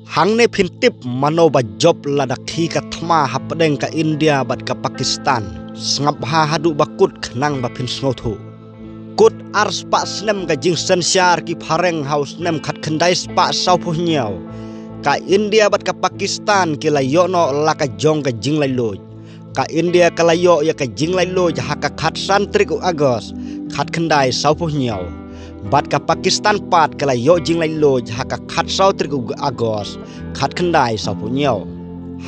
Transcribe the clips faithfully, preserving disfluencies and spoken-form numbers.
Hangne phin tip mano ba jop lada khie ka thma hapdeng ka India bad ka Pakistan. Sngap bha haduh ba kut khnang ba phin sngewthuh. Kut ar spah snem ka jingsynshar ki phareng ha u snem khatkhyndai spah sawphew hynñiew, ka India bad ka Pakistan ki la ïoh noh la ka jong ka jinglaitluid. Ka India ka la ïoh ïa ka jinglaitluid ha ka khatsan tarik u August khatkhyndai sawphew hynñiew, bad ka Pakistan pat ka la ïoh jinglaitluid ha ka khatsaw tarik u August khatkhyndai sawphew hynñiew.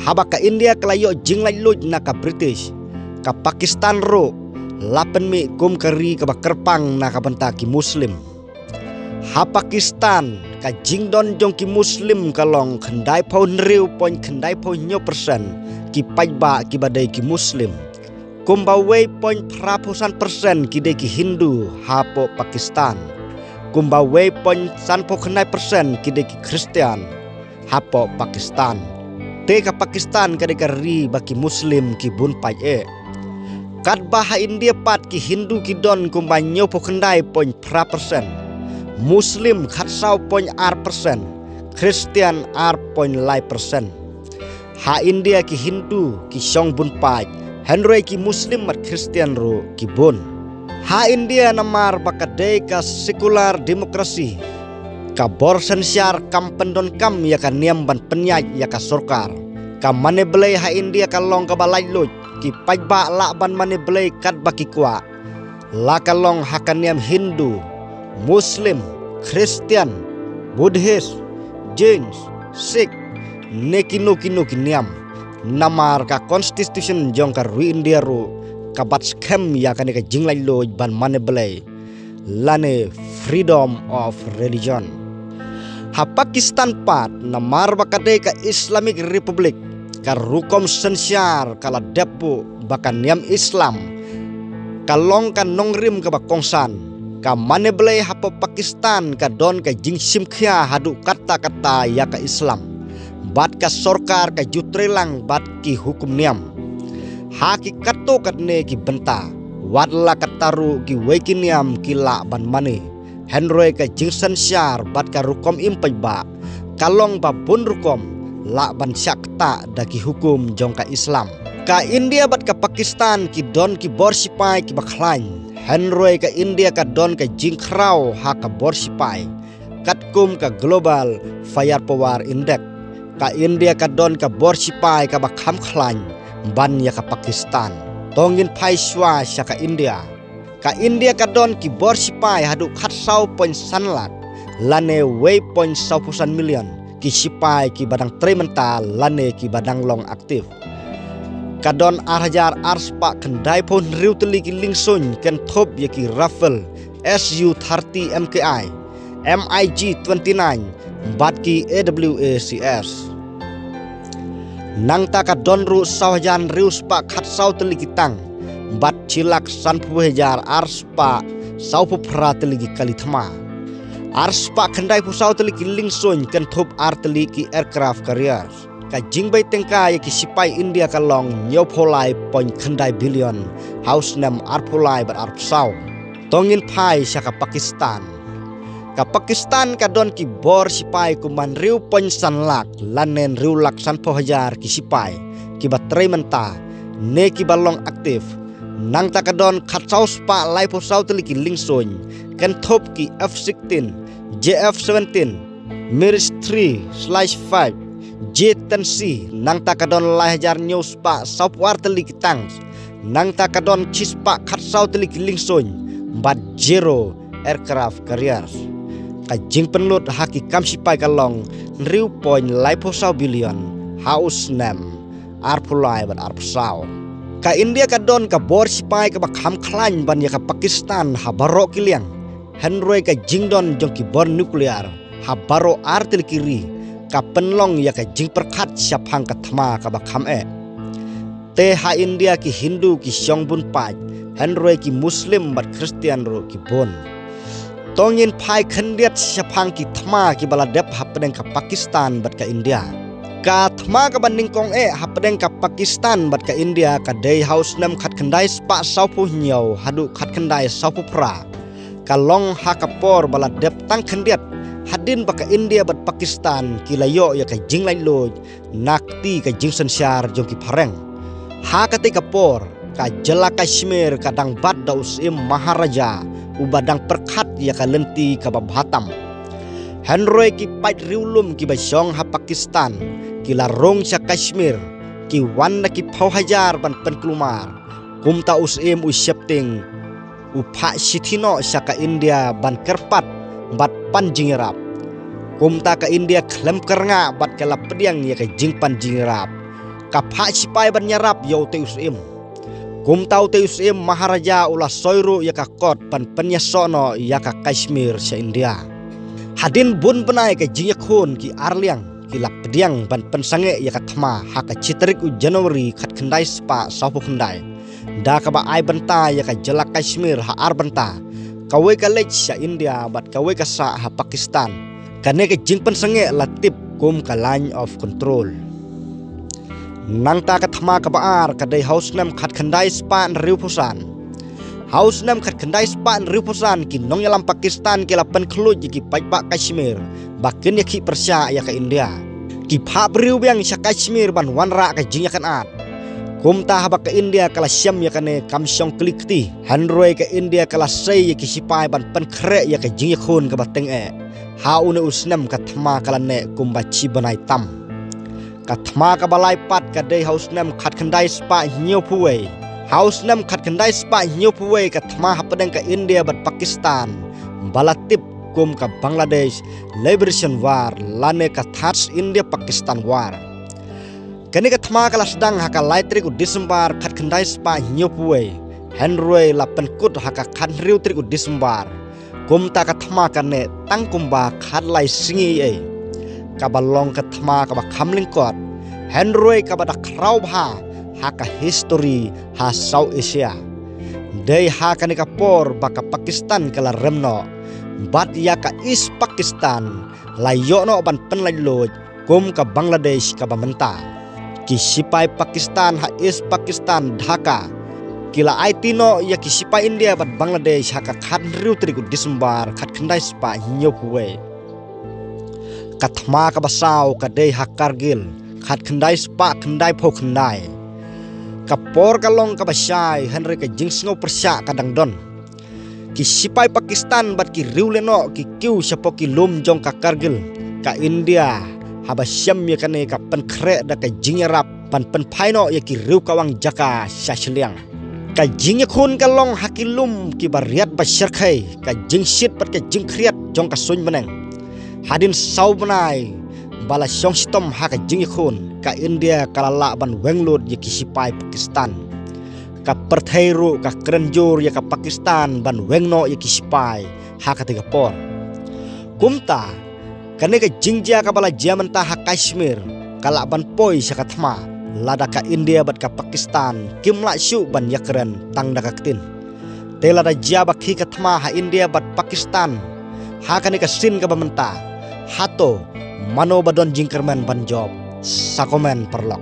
Haba ka India ka la ïoh jinglaitluid na ka British, ka Pakistan ruh la pynmih kum ka ri kaba kyrpang na ka bynta ki Muslim. Ha Pakistan, ka jingdon jong ki Muslim ka long khyndaiphew hynriew point khyndaiphew hynñiew percent ki paidbah kiba dei ki Muslim. Kumba wei point phraphew san percent ki dei ki Hindu hapoh Pakistan. Kumba wei point sanphew khyndai percent ki dei ki Khristan hapoh Pakistan. Te ka Pakistan ka dei ka ri ba ki Muslim ki bun paid eh. Katba ha India pat ki Hindu ki don kumba hynñiewphew khyndai point phra percent, Muslim khatsaw point ar percent, Khristan ar point lai percent. Ha India ki Hindu ki shong bun paid, hynrei ki Muslim bad Khristan ruh ki bun. Ha India namar ba ka dei ka secular democracy, ka bor synshar kam pyndonkam ïa ka niam ban pynïaid ïa ka sorkar. Ka mane blei ha India ka long kaba laitluid, ki paidbah lah ban mane blei katba ki kwah. La ka long ha ka niam Hindu, Muslim, Khristan, Buddhist, Jains, Sikh, ne kino kino ki niam. Namar ka constitution jong ka ri India ruh ka bat skhem ïa kane ka jinglaitluid ban mane blei lane freedom of religion. Ha Pakistan pat namar ba ka dei ka Islamic Republic, ka rukom synshar ka la dep buh ba ka niam Islam ka long ka nongrim kaba kongsan. Ka mane blei hapoh Pakistan ka don ka jingshim khia haduh katta katta ïa ka Islam. Bad ka sorkar ka ju trei lang bad ki hukum niam. Ha ki katto katne ki bynta, wat la katta ruh kiwei ki niam ki lah ban mane. Hynrei ka jingsynshar bad ka rukom im paidbah ka long ba bun rukom lah ban shah ktah da ki hukum jong ka Islam. Ka India bad ka Pakistan ki don ki bor sipai kiba khlaiñ. Hynrei ka India ka don ka jingkhraw ha ka bor sipai. Katkum ka Global Firepower Index, ka India ka don ka bor sipai kaba kham khlaiñ ban ïa ka Pakistan. To ngin phai shuwa sha ka India. Ka India ka don ki bor sipai haduh khatsaw point san lak, lane wei point sawphew san million ki sipai kiba dang trei mynta lane kiba dang long active. Ka don ar hajar ar spah khyndaiphew hynriew tylli ki liengsuiñ kynthup ïa ki Rafale S U thirty M K I, M I G twenty-nine bad ki A W A C S. Nangta ka don ruh saw hajar hynriew spah khatsaw tylli ki tank bad shi lak sanphew hajar ar spah sawphew phra tylli ki kali thma. Ar spah khyndaiphew saw tylli ki liengsuiñ kynthup ar tylli ki aircraft carriers. Ka jingbei tyngka ïa ki sipai India ka long hynñiewphew lai point khyndai billion ha u snem arphew lai bad arphew saw. To ngin phai sha ka Pakistan. Ka Pakistan ka don ki bor sipai kumba hynriew point san lak lane hynriew lak sanphew hajar ki sipai kiba trei mynta ne kiba long active. Nangta ka don khatsaw spah laiphew saw tylli ki liengsuiñ kynthup ki F sixteen, J F seventeen, Mirage three slash five, J ten C, nangta ka don lai hajar hynñiew spah sawphew ar tylli ki tanks, nangta ka don shi spah khatsaw tylli ki liengsuiñ bad zero aircraft carriers. Ka jingpynlut ha ki kam sipai ka long hynriew point laiphew saw billion ha u snem arphew lai bad arphew saw. Ka India ka don ka bor sipai kaba kham khlaiñ ban ïa ka Pakistan ha baroh ki liang. Hynrei ka jingdon jong ki bor nuclear ha baroh ar tylli ki ri ka pynlong ïa ka jingpyrkhat shaphang ka thma kaba kham eh. Te ha India ki Hindu ki shong bun paid, hynrei ki Muslim bad Khristan ruh ki bun. To ngin phai khyndiat shaphang ki thma kiba la dep hapdeng ka Pakistan bad ka India. Ka thma kaba nyngkong eh hapdeng ka Pakistan bad ka India ka dei ha u snem khatkhyndai spah sawphew hynñiew haduh khatkhyndai sawphew phra. Ka long ha ka por ba la dep tang khyndiat Hadien ba ka India bad Pakistan ki la ïoh ïa ka jinglaitluid na kti ka jingsynshar jong ki phareng, ha katei ka por ka jylla Kashmir ka dang bat da u Syiem Maharaja uba dang pyrkhat ïa ka lynti kaba bha tam. Hynrei ki paid riewlum kiba shong ha Pakistan ki la rung sha Kashmir, ki wan da ki phew hajar ban pynkulmar. Kumta u Syiem u sheptieng u phah shithi noh sha ka India ban kyrpad bad pan jingïarap. Kumta ka India khlem kyrngah bad ka la pdiang ïa ka jingpan jingïarap. Ka phah shipai ban ïarap ïa utei u Syiem. Kumta utei u Syiem Maharaja u la soi ruh ïa ka kot ban pynïasoh noh ïa ka Kashmir sha India. Hadien bun bnai ka jingïakhun ki arliang ki la pdiang ban pynsangeh ïa ka thma ha ka shi tarik u January khatkhyndai spah sawphew khyndai, da kaba ai bynta ïa ka jylla Kashmir ha ar bynta, kawei ka leit sha India bad kawei ka sah ha Pakistan. Kane ka jingpynsangeh la tip kum ka Line of Control. Nangta ka thma kaba ar ka dei ha u snem khatkhyndai spah hynriewphew san. Ha u snem khatkhyndai spah hynriewphew san ki nongïalam Pakistan ki la pynkhluit ïa ki paidbah Kashmir ba kin ïakhih pyrshah ïa ka India. Ki phah briew biang sha Kashmir ban wanrah ka jingïakynad. Kumta haba ka India ka la shem ïa kane kam shong kli kti, hynrei ka India ka la sei ïa ki sipai ban pynkhreh ïa ka jingïakhun kaba teng eh ha une u snem. Ka thma ka la neh kumba shi bnai tam. Ka thma kaba lai pat ka dei ha u snem khatkhyndai spah hynñiewphew wei. Ha u snem khatkhyndai spah hynñiewphew wei ka thma hapdeng ka India bad Pakistan ba la tip kum ka Bangladesh Liberation War lane ka Third India Pakistan War. Kane ka thma ka la sdang ha ka lai tarik u December khatkhyndai spah hynñiewphew wei, hynrei la pynkut ha ka khathynriew tarik u December. Kumta ka thma ka neh tang kumba khatlai sngi ei. Kaba long ka thma kaba kham lyngkot, hynrei kaba da khraw bha ha ka history ha South Asia. Dei ha kane ka por ba ka Pakistan ka la rem noh, bad ïa ka East Pakistan la ïoh noh ban pynlaitluid kum ka Bangladesh kaba mynta. Ki sipai Pakistan ha East Pakistan, Dhaka, ki la aiti noh ïa ki sipai India bad Bangladesh ha ka khathynriew tarik u December khatkhyndai spah hynñiewphew wei. Ka thma kaba saw ka dei ha Kargil khatkhyndai spah khyndaiphew khyndai. Ka por ka long kaba shai, hynrei ka jingsngew pyrshah ka dang don. Ki sipai Pakistan bad ki riewlehnoh ki kiew shapoh ki lum jong ka Kargil. Ka India haba shem ïa kane ka pynkhreh da ka jingïarap ban pynphai noh ïa ki riew kawang jaka sha shiliang. Ka jingïakhun ka long ha ki lum kiba riat ba shyrkhei, ka jingshit bad ka jingkhriat jong ka suiñ bneng. Hadien saw bnai ba la shong shitom ha ka jingïakhun, ka India ka la lah ban weng lut ïa ki sipai Pakistan. Ka pyrthei ruh ka kren jur ïa ka Pakistan ban weng noh ïa ki sipai ha katei ka por. Kumta, kane ka jingjia kaba la jia mynta ha Kashmir ka lah ban poi sha ka thma, lada ka India bad ka Pakistan kim lah shuh ban ïakren tang da ka ktien. Te lada jia ba khie ka thma ha India bad Pakistan ha kane ka sien kaba mynta, hato mano ba don jingkyrmen ban jop? Sa comment paralok.